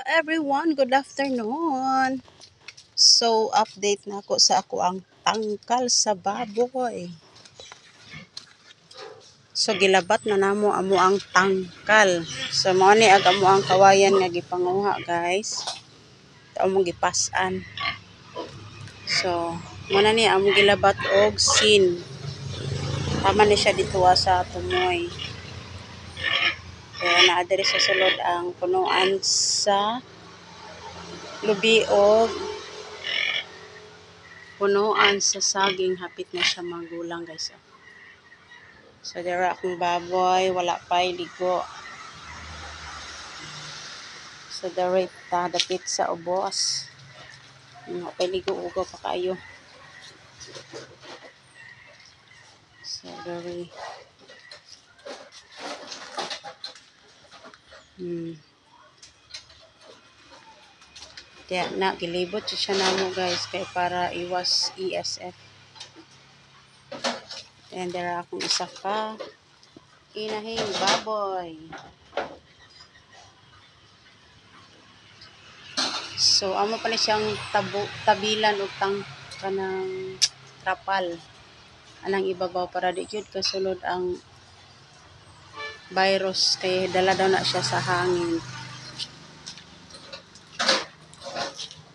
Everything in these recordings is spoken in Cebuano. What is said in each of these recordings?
Everyone, good afternoon. So, update na ako sa ako ang tangkal sa baboy. So, gilabat na namo amo ang tangkal. So, mao ni ag amo ang kawayan nga gipanguha, guys. Among gipas-an. So, mo na ni among gilabat og sin. Tama ni siya dito sa tumoy. Kaya naa diri sa sulod ang punuan sa lubi og punuan sa saging, hapit na siya magulang, guys. So dira akong baboy, wala pa'y ligo. So diri ta dapit sa ubos. Wala pa'y ligo, ugaw pa kaayo. So diri. Kaya na gilibot siya namo, guys, kay para iwas ESF. And there akong isa ka inahing baboy. So amo pa ni siyang tabilan og tang kanang trapal anang ibabaw para di gyud kasulod ang virus kay dala daw na siya sa hangin.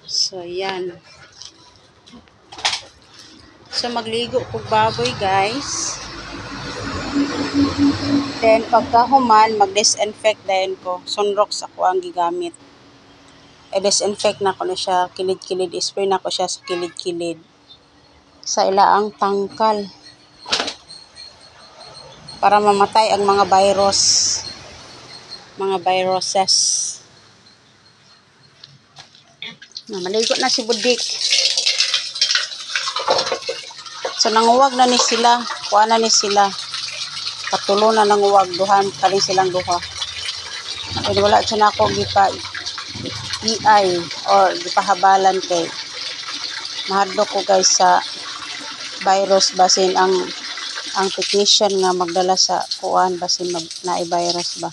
So yan. So magligo kog baboy, guys. Then pagkahuman mag-disinfect dayon ko. Sunrox ako ang gigamit. I-disinfect na ko na siya kilid-kilid, spray na ko siya sa kilid-kilid sa ilaang tangkal para mamatay ang mga virus, mga viruses. Na maligo na si Budik. So nanguwag na ni sila, kuha na ni sila. Katulo na nanguwag, duha kanin silang duha. And wala siya na ako gipa EI or gipahabalan kay mahadlok ko, guys, sa virus, basin ang technician nga magdala sa kuan, basin naay virus ba.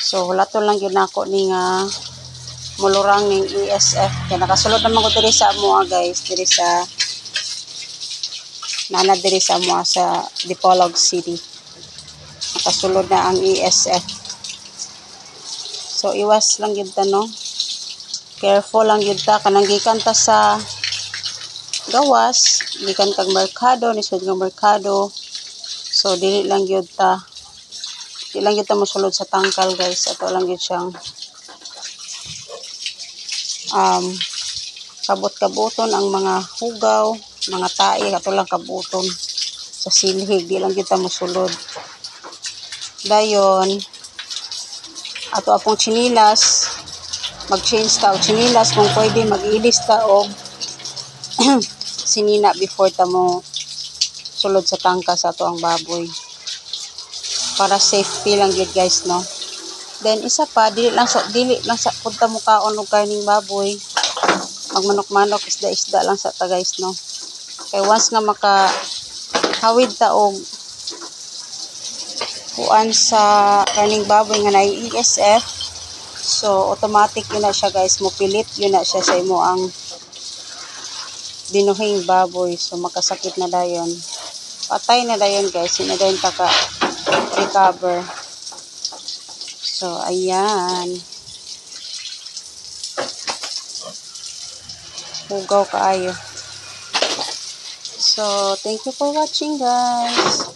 So wala to lang gyud nako ni nga mulurang ning ESF kay nakasulod naman ko diri sa amoa, guys, diri sa nana diri sa amoa sa Dipolog City. Nakasulod na ang ESF. So iwas lang gyud ta, no. Careful lang gyud ta kanang gikan ta sa gawas, gikan kag merkado, nisud nga merkado. So dili lang gyud ta, di lang gyud ta mosulod sa tangkal, guys. Ato lang gyud siyang kabot-kaboton ang mga hugaw, mga tae, ato lang kabuton sa silhig, di lang gyud ta mosulod. Dayon ato akong chinilas, mag-change ta og chinilas kung pwede, mag-ilis ta og sinina before ta mo sulod sa tangka sa ato ang baboy. Para safety lang gyud, guys, no. Then isa pa, dili lang sa punta mo kaon og karning baboy. Magmanok-manok, isda-isda lang sa ta, guys, no. Kay once nga maka hawid ta og kuan sa karning baboy nga naay ESF, so automatic yun na siya, guys, mopilit yun na siya sa imo ang binuhing baboy. So makasakit na dayon, patay na dayon, guys, na dayon ta ka recover. So ayan, hugaw kaayo. So thank you for watching, guys.